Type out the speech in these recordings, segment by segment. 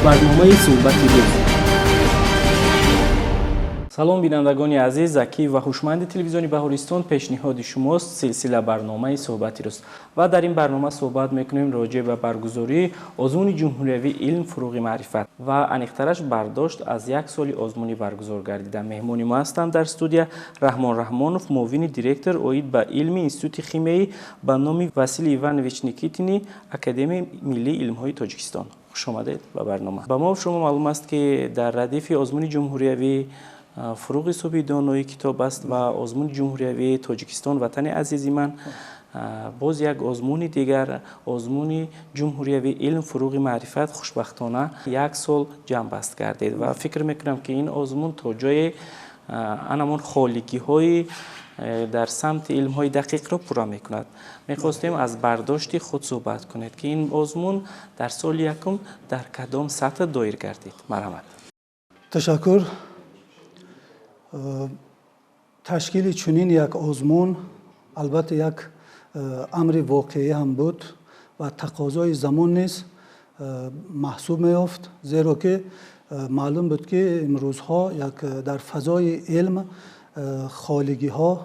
Барномаи «Суҳбати рӯз». Салом, бинандагони азиз! Закӣ ва ҳушманди телевизиони Баҳористон пешниҳоди шумост силсила барномаи «Суҳбати рӯз» ва дар ин барнома суҳбат мекунем роҷеъ ба баргузории озмуни ҷумҳуриявии «Илм, фурӯғи маърифат» ва аниқтараш бардошт аз як соли озмуни баргузор гардида. Меҳмони мо ҳастанд дар студия Раҳмон Раҳмонов, муовини директор оид ба илми Институти химияӣ ба номи Василий Иванович Никитини Академияи миллии илмҳои Тоҷикистон. Хушомадед ба барнома. Ба мо шумо маълум аст, ки дар радифи озмуни ҷумҳуриявӣ «Фурӯғи субҳи доноӣ китоб аст» ва озмуни ҷумҳуриявии «Тоҷикистон, ватани азизи ман» боз як озмуни дигар, озмуни ҷумҳуриявии «Илм, фурӯғи маърифат» хушбахтона як сол ҷамъбаст гардид ва фикр мекунам, ки ин озмун то ҷое анамон холигиҳои дар самти илмҳои дақиқро пурра мекунад. Мехостем аз бардошти худ суҳбат кунед, ки ин озмун дар соли якум дар кадом сатҳ доир гардид. Марҳамат. Ташаккур. Ташкили чунин як озмун албатта як амри воқеӣ ҳам буд ва тақозои замон низ маҳсуб меёфт, зеро ки маълум буд, ки имрӯзҳо як дар фазои илм холигиҳо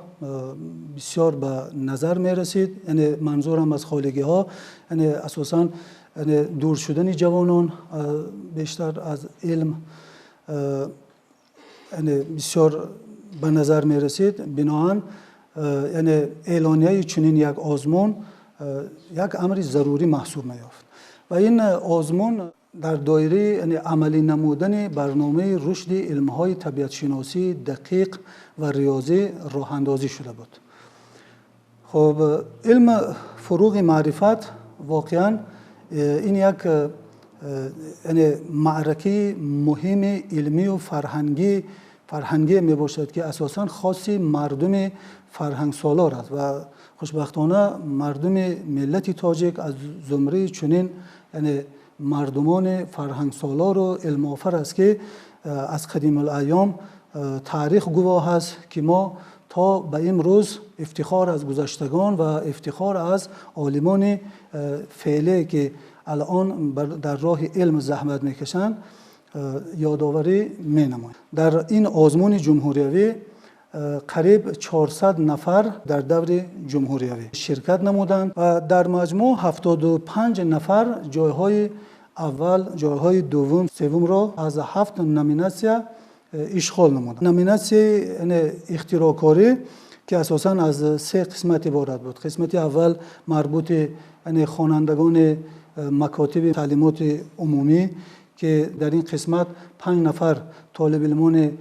бисёр ба назар мерасид. Яъне манзурам аз холигиҳо, яъне асосан, яъне дур шудани ҷавонон бештар аз илм, яъне бисёр ба назар мерасид. Биноан, яъне эълонияи чунин як озмун як амри зарурӣ маҳсуб меёфт ва ин озмун дар доираи, яъне, амалӣ намудани барномаи рушди илмҳои табиатшиносӣ, дақиқ ва риёзӣ роҳандозӣ шуда буд. Хуб, «Илм, фурӯғи маърифат» воқеан ин як, яъне, маъракаи муҳими илмию фарҳангӣ мебошад, ки асосан хоси мардуми фарҳангсолор аст ва хушбахтона мардуми миллати тоҷик аз зумраи чунин, яъне, мардумони фарҳангсолору илмофар аст, ки аз қадимулайём таърих гувоҳ аст, ки мо то ба имрӯз ифтихор аз гузаштагон ва ифтихор аз олимони феълие, ки алон дар роҳи илм заҳмат мекашанд, ёдоварӣ менамоем. Дар ин озмуни ҷумҳуриявӣ қариб 400 нафар дар даври ҷумҳуриявӣ ширкат намуданд ва дар маҷмӯъ 75 нафар ҷойҳои аввал, ҷойҳои дуввум, севумро аз ҳафт номинатсия ишғол намуданд. Номинатсияи, яъне, ихтироъкорӣ, ки асосан аз се қисмат иборат буд: қисмати аввал марбути, яъне, хонандагони макотиби таълимоти умумӣ, ки дар ин қисмат панҷ нафар толибилмони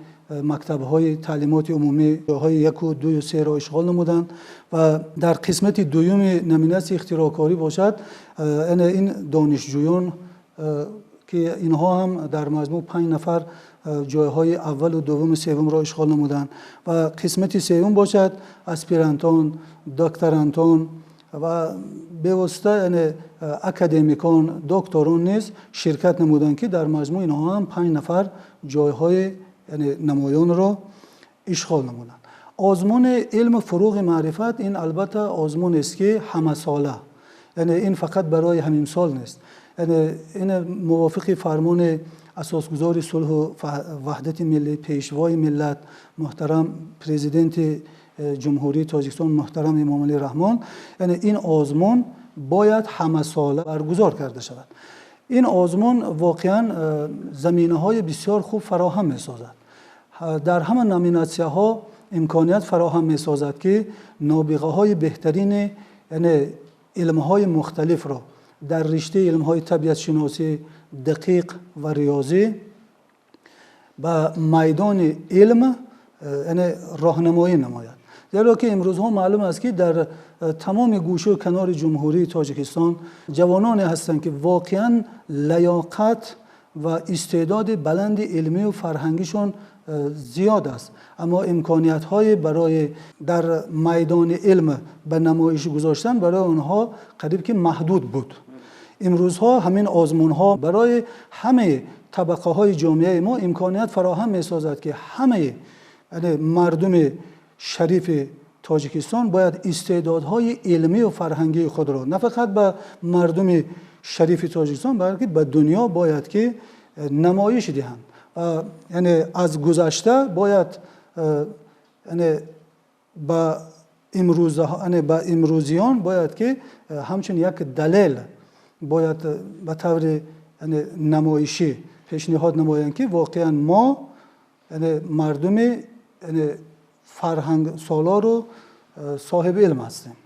мактабҳои таълимоти умумӣ ҷойҳои яку, дую, серо ишғол намуданд ва дар қисмати дуюми номинатсияи ихтироъкорӣ бошад, яъне, ин донишҷӯён, ки инҳо ҳам дар маҷмӯъ панҷ нафар ҷойҳои аввалу дуввуму севумро ишғол намуданд ва қисмати севум бошад, аспирантон, докторантон ва бевосита, яъне, академикон, докторон низ ширкат намуданд, ки дар маҷмӯъ инҳо ҳам панҷ нафар ҷойҳои, яъне, намоёнро ишғол намуданд. Озмуни «Илму фурӯғи маърифат» ин албатта озмунест, ки ҳамасола, яъне ин фақат барои ҳамин сол нест, яъне ин мувофиқи фармони асосгузори сулҳу ваҳдати миллӣ, Пешвои миллат, муҳтарам Президенти Ҷумҳурии Тоҷикистон муҳтарам Эмомалӣ Раҳмон, яъне ин озмун бояд ҳамасола баргузор карда шавад. Ин озмун воқеан заминаҳои бисёр хуб фароҳам месозад, дар ҳама номинатсияҳо имконият фароҳам месозад, ки нобиғаҳои беҳтарини, яъне, илмҳои мухталифро дар риштаи илмҳои табиатшиносӣ, дақиқ ва риёзӣ ба майдони илм, яъне, роҳнамоӣ намояд, зеро ки имрӯзҳо маълум аст, ки дар тамоми гӯшаю канори Ҷумҳурии Тоҷикистон ҷавононе ҳастанд, ки воқеан лаёқат ва истеъдоди баланди илмию фарҳангишон зиёд аст, аммо имкониятҳои барои дар майдони илм ба намоиш гузоштан барои онҳо қариб ки маҳдуд буд. Имрӯзҳо ҳамин озмунҳо барои ҳамаи табақаҳои ҷомеаи мо имконият фароҳам месозад, ки ҳамаи, яъне, мардуми шарифи Тоҷикистон бояд истеъдодҳои илмию фарҳангии худро на фақат ба мардуми шарифи Тоҷикистон, балки ба дунё бояд ки намоиш диҳанд. Яъне аз гузашта бояд яъне ба имрӯза, яъне ба имрӯзиён бояд ки ҳамчун як далел бояд ба таври яъне намоишӣ пешниҳод намоянд, ки воқеан мо яъне мардуми яъне фарҳангсолору соҳиби илм ҳастем.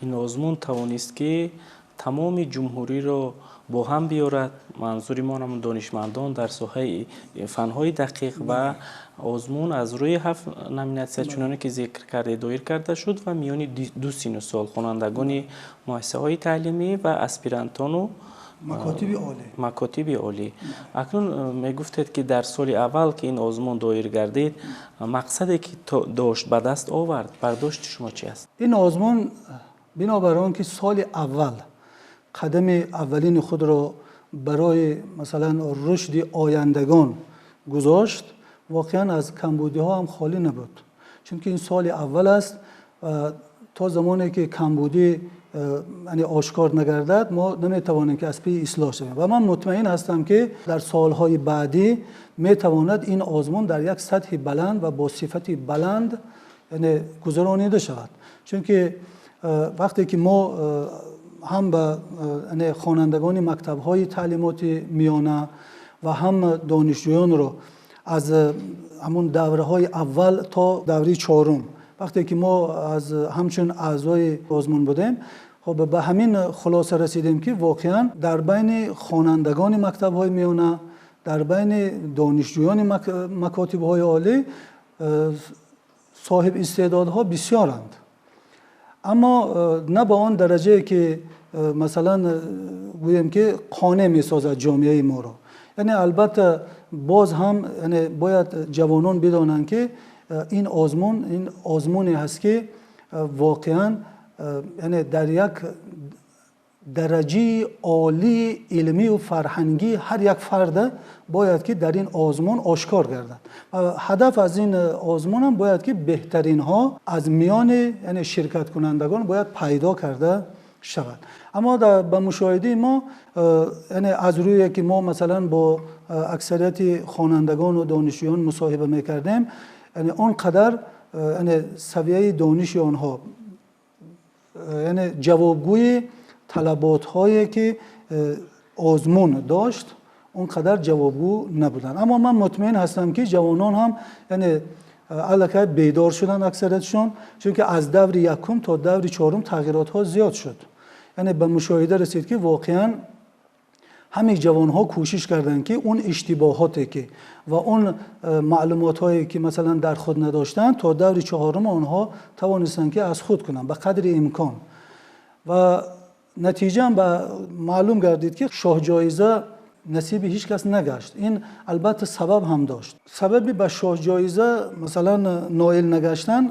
Ин озмун тавонист, ки тамоми ҷумҳуриро бо ҳам биёрад. Манзури мо ҳам донишмандон дар соҳаи фанҳои дақиқ ва озмун аз рӯи 7 номинатсия, чуноне ки зикр карде, доир карда шуд ва миёни ду сину сол хонандагони муассисаҳои таълимӣ ва аспирантону макотиби олӣ. Макотиби олӣ. Акнун мегуфтед, ки дар соли аввал, ки ин озмун доир гардид, мақсаде ки дошт, ба даст овард. Бардошти шумо чи аст? Ин озмун бинобар он ки соли аввал қадами аввалини худро барои масалан рушди ояндагон гузошт, воқеан аз камбудиҳо ҳам холӣ набуд, чунки ин соли аввал аст. То замоне ки камбудӣ яъне ошкор нагардад, мо наметавонем ки аз пи ислоҳ шавем. Ва ман мутмаин ҳастам, ки дар солҳои баъдӣ метавонад ин озмун дар як сатҳи баланд ва бо сифати баланд яъне гузаронида шавад, чунки вақте ки мо ҳам ба яъне хонандагони мактабҳои таълимоти миёна ва ҳам донишҷӯёнро аз ҳамун давраҳои аввал то давраи чорум, вақте ки мо аз ҳамчун аъзои озмун будем, хоб ба ҳамин хулоса расидем, ки воқеан дар байни хонандагони мактабҳои миёна, дар байни донишҷӯёни макотибҳои олӣ соҳиб истеъдодҳо бисёранд, аммо на ба он дараҷае ки масалан гӯем ки қонеъ месозад ҷомеаи моро. Яъне албатта боз ҳам яъне бояд ҷавонон бидонанд, ки ин озмун ин озмуне ҳаст, ки воқеан яъне дар як дараҷаи олии илмию фарҳангӣ ҳар як фарда бояд ки дар ин озмун ошкор гардад. Ва ҳадаф аз ин озмунам бояд ки беҳтаринҳо аз миёни яъне ширкаткунандагон бояд пайдо карда шавад. Аммо ба мушоҳидаи мо, яъне аз рӯе ки мо масалан бо аксарияти хонандагону донишҷӯён мусоҳиба мекардем, яъне он қадар яъне савияи дониши онҳо яъне ҷавобгӯи талаботҳое ки озмун дошт, он қадар ҷавобгӯ набуданд. Аммо ман мутмаин ҳастам, ки ҷавонон ҳам яъне аллакай бедор шуданд аксариятшон, чунки аз даври якум то даври чорум тағйиротҳо зиёд шуд. Яъне ба мушоҳида расид, ки воқеан ҳамин ҷавонҳо кӯшиш карданд, ки он иштибоҳоте ки ва он маълумотҳое ки масалан дар худ надоштанд, то даври чорум онҳо тавонистанд, ки аз худ кунанд ба қадри имкон. Ва натиҷаам ба маълум гардид, ки шоҳҷоиза насиби ҳеҷ кас нагашт. Ин албатта сабаб ҳам дошт. Сабаби ба шоҳҷоиза масалан ноил нагаштан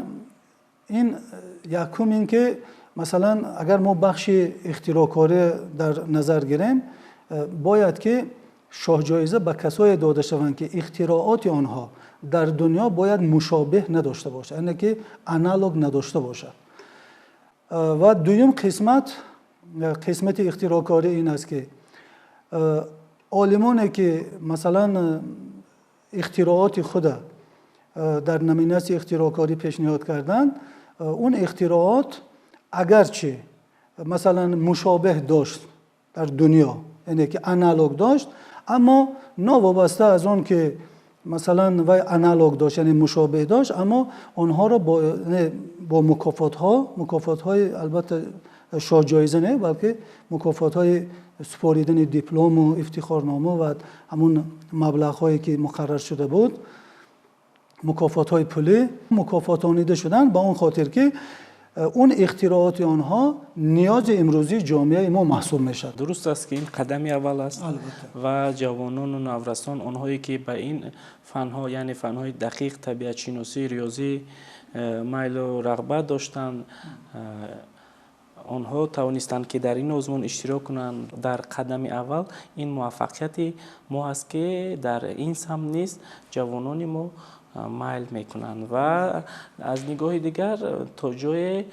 ин якум ин ки масалан агар мо бахши ихтироъкорӣ дар назар гирем, бояд ки шоҳҷоиза ба касое дода шаванд, ки ихтироъоти онҳо дар дунё бояд мушобеҳ надошта бошад, яъне ки аналог надошта бошад. Ва дуюм қисмат, қисмати ихтироъкорӣ ин аст, ки олимоне ки масалан ихтироъоти худа дар номинатсияи ихтироъкорӣ пешниҳод карданд, он ихтироот агарчи масалан мушобеҳ дошт дар дунё, яъне ки аналог дошт, аммо новобаста аз он ки масалан вай аналог дошт, яъне мушобеҳ дошт, аммо онҳоро бо мукофотҳо, мукофотҳои албатта шоҳҷоиза не, балки мукофотҳои супоридани диплому ифтихорнома ва ҳамун маблағҳое ки муқаррар шуда буд, мукофотҳои пулӣ мукофотонида шуданд, ба он хотир ки он ихтироъоти онҳо ниёзи имрӯзии ҷомеаи мо маҳсуб мешавад. Дуруст аст, ки ин қадами аввал аст ва ҷавонону наврасон, онҳое ки ба ин фанҳо, яъне фанҳои дақиқ, табиатшиносӣ, риёзӣ майлу рағбат доштанд, онҳо тавонистанд, ки дар ин озмун иштирок кунанд. Дар қадами аввал ин муваффақияти мо аст, ки дар ин самт низ ҷавонони мо майл мекунанд. Ва аз нигоҳи дигар то ҷое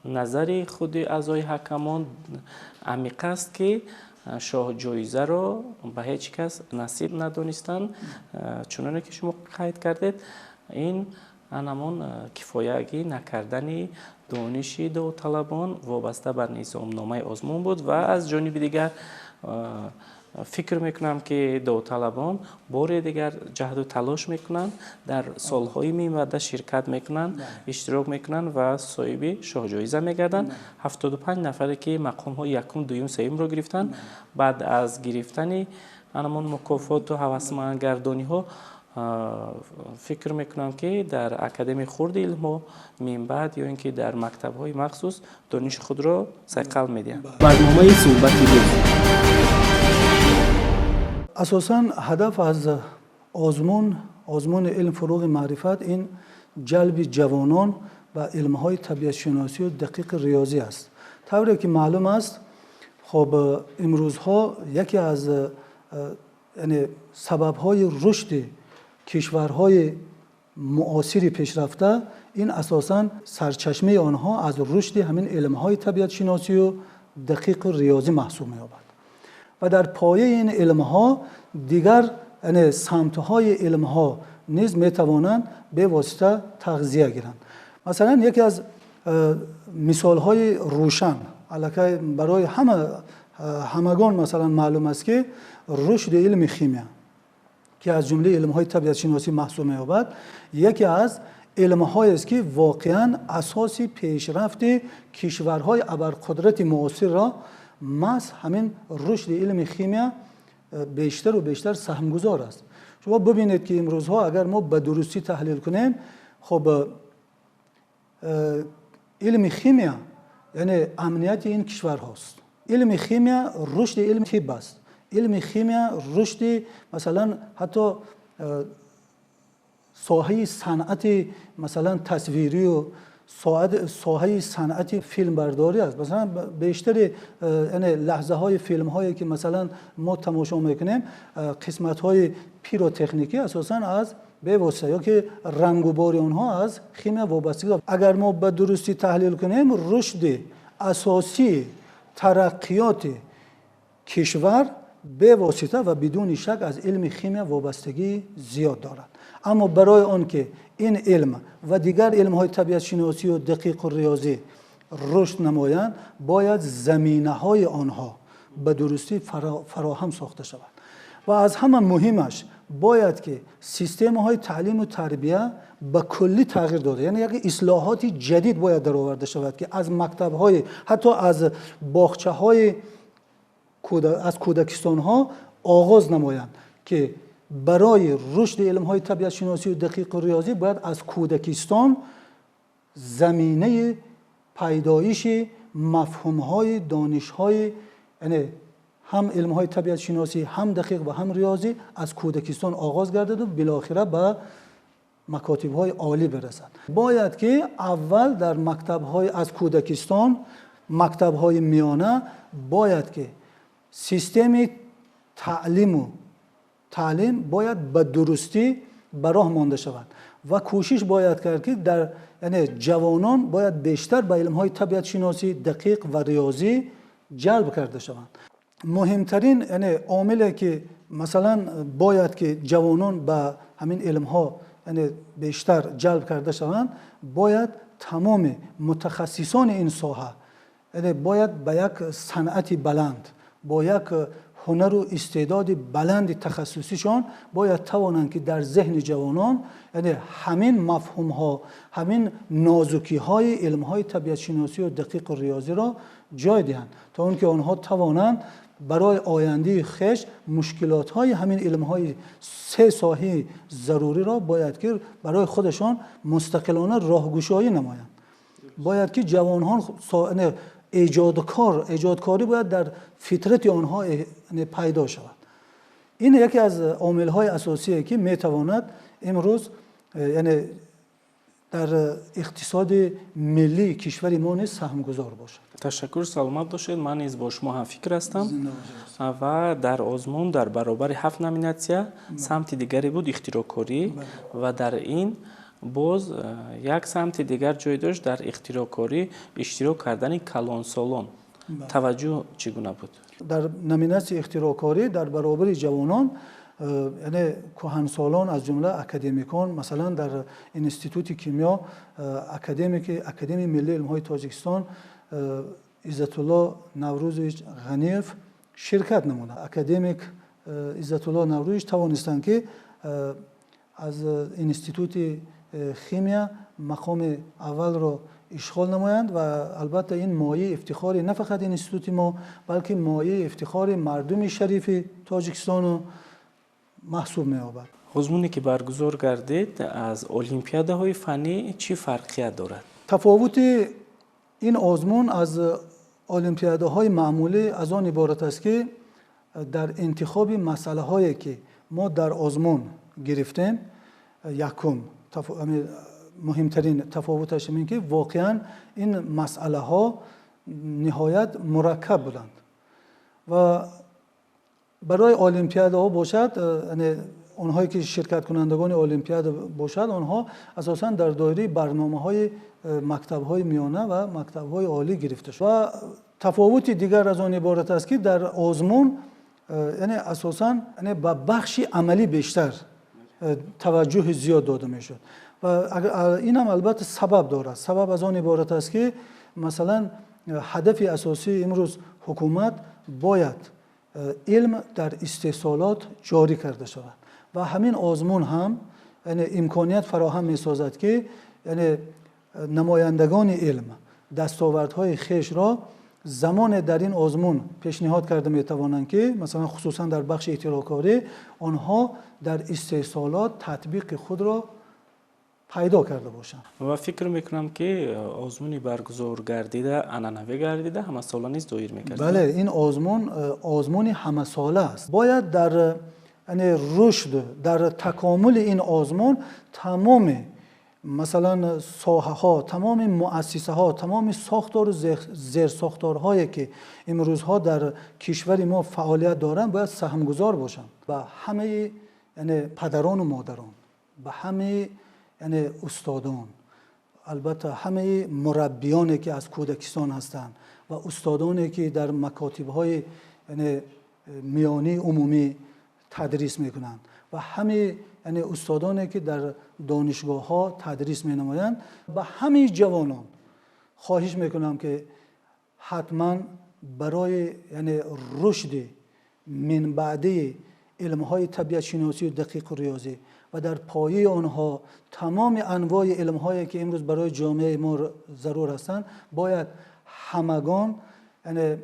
назари худи аъзои ҳакамон амиқ аст, ки Шоҳҷоизаро ба ҳеҷ кас насиб надонистанд. Чуноне ки шумо қайд кардед, ин анамон кифоягӣ накардани дониши довталабон вобаста ба низомномаи озмун буд. Ва аз ҷониби дигар фикр мекунам, ки довталабон бори дигар ҷаҳду талош мекунанд, дар солҳои минбаъда ширкат мекунанд, иштирок мекунанд ва соҳиби шоҳҷоиза мегарданд. 75 нафаре, ки мақомҳои якум, дуюм, сеюмро гирифтанд, баъд аз гирифтани анамон мукофоту ҳавасмандгардониҳо, фикр мекунам, ки дар Академияи хурди илмҳо минбаъд ё ин ки дар мактабҳои махсус дониши худро сайқал медиҳанд. Барномаи суҳбати рӯз. Асосан ҳадаф аз озмун, озмуни «Илм фуруғи маърифат», ин ҷалби ҷавонон ба илмҳои табиатшиносию дақиқи риёзӣ аст. Тавре ки маълум аст, хоб, имрӯзҳо яке аз, яъне, сабабҳои рушди кишварҳои муосири пешрафта, ин асосан сарчашмаи онҳо аз рушди ҳамин илмҳои табиатшиносию дақиқу риёзӣ маҳсуб меёбад ва дар пояи ин илмҳо дигар, яъне, самтҳои илмҳо низ метавонанд бевосита тағзия гиранд. Масалан, яке аз мисолҳои рӯшан, аллакай барои ҳамагон, масалан, маълум аст, ки рушди илми химия, ки аз ҷумлаи илмҳои табиатшиносӣ маҳсуб меёбад, яке аз илмҳоест, ки воқеан асоси пешрафти кишварҳои абарқудрати муосирро маҳз ҳамин рушди илми химия бештару бештар саҳмгузор аст. Шумо бибинед, ки имрӯзҳо агар мо ба дурустӣ таҳлил кунем, хоб, илми химия, яъне, амнияти ин кишварҳост. Илми химия рушди илми тиб аст. Илми химия рушди, масалан, ҳатто соҳаи санъати, масалан, тасвирию соҳаи санъати филмбардорӣ аст. Масалан, бештари, яъне, лаҳзаҳои филмҳое, ки, масалан, мо тамошо мекунем, қисматҳои пиротехникӣ асосан аз бевосита ё ки рангубори онҳо аз химия вобастагӣ. Агар мо ба дурустӣ таҳлил кунем, рушди асосии тараққиёти кишвар бевосита ва бидуни шак аз илми химия вобастагии зиёд дорад. Аммо барои он ки ин илм ва дигар илмҳои табиатшиносию дақиқу риёзӣ рушд намоянд, бояд заминаҳои онҳо ба дурустӣ фароҳам сохта шавад ва аз ҳама муҳимаш бояд ки системаҳои таълиму тарбия ба куллӣ тағйир дода, яъне як ислоҳоти ҷадид бояд дароварда шавад, ки аз мактабҳои, ҳатто аз боғчаҳои, аз кӯдакистонҳо оғоз намоянд, ки барои рушди илмҳои табиатшиносию дақиқу риёзӣ бояд аз кӯдакистон заминаи пайдоиши мафҳумҳои донишҳои, яъне, ҳам илмҳои табиатшиносӣ, ҳам дақиқ ва ҳам риёзӣ аз кӯдакистон оғоз гардаду билохира ба макотибҳои олӣ бирасад. Бояд ки аввал дар мактабҳои, аз кӯдакистон, мактабҳои миёна бояд ки системи таълиму таълим бояд ба дурустӣ ба роҳ монда шавад ва кӯшиш бояд кард, ки дар, яъне, ҷавонон бояд бештар ба илмҳои табиатшиносӣ, дақиқ ва риёзӣ ҷалб карда шаванд. Муҳимтарин, яъне, омиле, ки, масалан, бояд ки ҷавонон ба ҳамин илмҳо, яъне, бештар ҷалб карда шаванд, бояд тамоми мутахассисони ин соҳа, яъне, бояд ба як санъати баланд, бо як ҳунару истеъдоди баланди тахассусишон бояд тавонанд, ки дар зеҳни ҷавонон, яъне, ҳамин мафҳумҳо, ҳамин нозукиҳои илмҳои табиатшиносию дақиқу риёзиро ҷой диҳанд, то он ки онҳо тавонанд барои ояндаи хеш мушкилотҳои ҳамин илмҳои се соҳаи заруриро бояд ки барои худашон мустақилона роҳгушоӣ намоянд. Бояд ки ҷавонҳо эҷодкор, эҷодкорӣ бояд дар фитрати онҳо пайдо шавад. Ин яке аз омилҳои асосие, ки метавонад имрӯз, яъне, дар иқтисоди миллии кишвари мо низ саҳмгузор бошад. Ташаккур, саломат бошед. Ман низ бо шумо ҳамфикр ҳастам. Ва дар озмун дар баробари ҳафт номинатсия самти дигаре буд, ихтироъкорӣ, ва дар ин боз як самти дигар ҷой дошт, дар ихтироъкорӣ иштирок кардани калонсолон. Таваҷҷӯҳ чӣ гуна буд? Дар номинатсияи ихтироъкорӣ дар баробари ҷавонон, яъне кӯҳансолон, аз ҷумла академикон, масалан, дар Институти кимиё академики Академияи миллии илмҳои Тоҷикистон Иззатулло Наврӯзович Ғаниев ширкат намуданд. Академик Иззатулло Наврӯзович тавонистанд, ки аз Институти химия мақоми аввалро ишғол намоянд ва албатта ин мояи ифтихори на фақат институти мо, балки мояи ифтихори мардуми шарифи Тоҷикистону маҳсуб меёбад. Озмуне ки баргузор гардид, аз олимпиадаҳои фаннӣ чӣ фарқият дорад? Тафовути ин озмун аз олимпиадаҳои маъмулӣ аз он иборат аст, ки дар интихоби масъалаҳое, ки мо дар озмун гирифтем, якум муҳимтарин тафовуташ ин ки воқеан ин масъалаҳо ниҳоят мураккаб буданд ва барои олимпиадаҳо бошад, яъне онҳое ки ширкаткунандагони олимпиада бошад, онҳо асосан дар доираи барномаҳои мактабҳои миёна ва мактабҳои олӣ гирифта шуд. Ва тафовути дигар аз он иборат аст, ки дар озмун, яъне асосан, яъне ба бахши амалӣ бештар таваҷҷӯҳи зиёд дода мешуд ва инам албатта сабаб дорад. Сабаб аз он иборат аст, ки масалан ҳадафи асосии имрӯз ҳукумат бояд илм дар истеҳсолот ҷорӣ карда шавад ва ҳамин озмун ҳам, яъне, имконият фароҳам месозад, ки, яъне, намояндагони илм дастовардҳои хешро замоне дар ин озмун пешниҳод карда метавонанд, ки масалан хусусан дар бахши ихтироъкорӣ онҳо дар истеҳсолот татбиқи худро пайдо карда бошанд. Ва фикр мекунам, ки озмуни баргузор гардида анъанавӣ гардида, ҳамасола низ доир мегардад. Бале, ин озмун озмуни ҳамасола аст. Бояд дар, яъне, рушд, дар такомули ин озмун тамоми, масалан, соҳаҳо, тамоми муассисаҳо, тамоми сохтору зерсохторҳое, ки имрӯзҳо дар кишвари мо фаъолият доранд, бояд саҳмгузор бошанд. Ба ҳамаи, яъне, падарону модарон, ба ҳамаи, яъне, устодон, албатта ҳамаи мураббиёне, ки аз кӯдакистон ҳастанд ва устодоне, ки дар макотибҳои, яъне, миёнии умумӣ тадрис мекунанд ва ҳамаи, яъне, устодоне, ки дар донишгоҳҳо тадрис менамоянд, ба ҳамаи ҷавонон хоҳиш мекунам, ки ҳатман барои, яъне, рушди минбаъдии илмҳои табиатшиносию дақиқу риёзӣ ва дар пояи онҳо тамоми анвои илмҳое, ки имрӯз барои ҷомеаи мо зарур ҳастанд, бояд ҳамагон, яъне,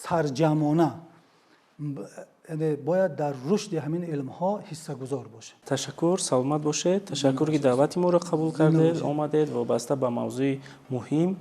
сарҷамъона, яъне, бояд дар рушди ҳамин илмҳо ҳиссагузор бошанд. Ташаккур, саломат бошед. Ташаккур, ки даъвати моро қабул кардед, омадед, вобаста ба мавзӯи муҳим,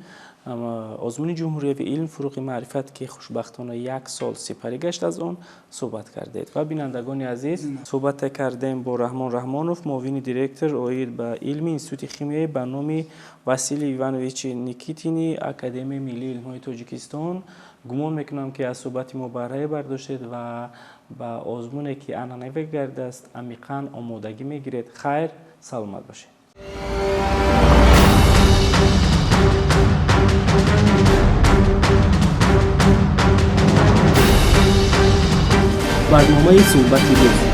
озмуни ҷумҳуриявии илм фурӯғи маърифат, ки хушбахтона як сол сипарӣ гашт аз он, суҳбат кардед. Ва бинандагони азиз, суҳбате кардем бо Раҳмон Раҳмонов, муовини директор оид ба илми Институти химияи ба номи Василий Ивановичи Никитини Академияи миллии илмҳои Тоҷикистон. Гумон мекунам, ки аз суҳбати мо баҳрае бардоштед ва ба озмуне, ки анъанавӣ гардааст, амиқан омодагӣ мегиред. Хайр, саломат бошед. Барномаи суҳбати рӯз.